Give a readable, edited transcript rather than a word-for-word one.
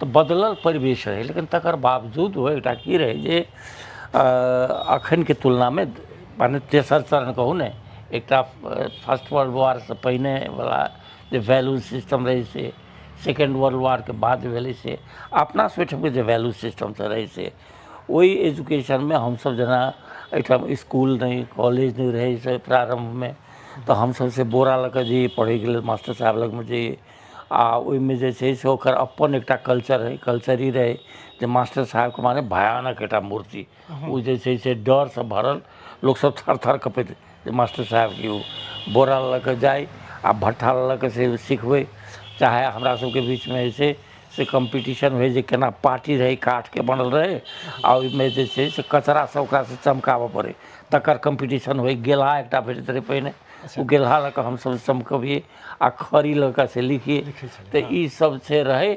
तऽ बदलल परिवेश रहै, लेकिन तकर बावजूद ओ एकटा की रहै जे एखनके तुलनामे माने तेसर चरण कहू ने, एकटा फर्स्ट वर्ल्ड वारसँ पहिनेवला जे वैल्यू सिस्टम रहै से, सेकेण्ड वर्ल्ड वारके बाद भेलै से, अपना सब ओहिठामके जे वैल्यू सिस्टम रहै से ओहि एजुकेशनमे हमसब जेना एहिठाम इसकुल नहि, कॉलेज नहि रहै से प्रारम्भमे, तऽ हमसब से बोरा लऽ कऽ जइए पढ़ैके लेल, मास्टर साहब लगमे जइए। आ ओहिमे जे छै से ओकर अपन एकटा कल्चर रहै। कल्चर ई रहै जे मास्टर साहबके माने भयानक एकटा मूर्ति, ओ जे छै से डरसँ भरल, लोकसब थर थर कँपैत जे मास्टर साहबके। ओ बोरा लऽ कऽ जाइ आ भट्ठा लऽ कऽ से सिखबै। चाहे हमरा सबके बीचमे जे छै से कम्पीटिशन होइ जे केना पार्टी रहै, काठके बनल रहै आ ओहिमे जे छै से कचरा सब ओकरासँ चमकाबऽ पड़ै, तकर कम्पीटिशन होइ। गेलहा एकटा भेटैत रहै पहिने, ओ गेलहा लऽ कऽ हमसब चमकबियै आ खड़ी लऽ कऽ से लिखियै। तऽ ई सब से रहै।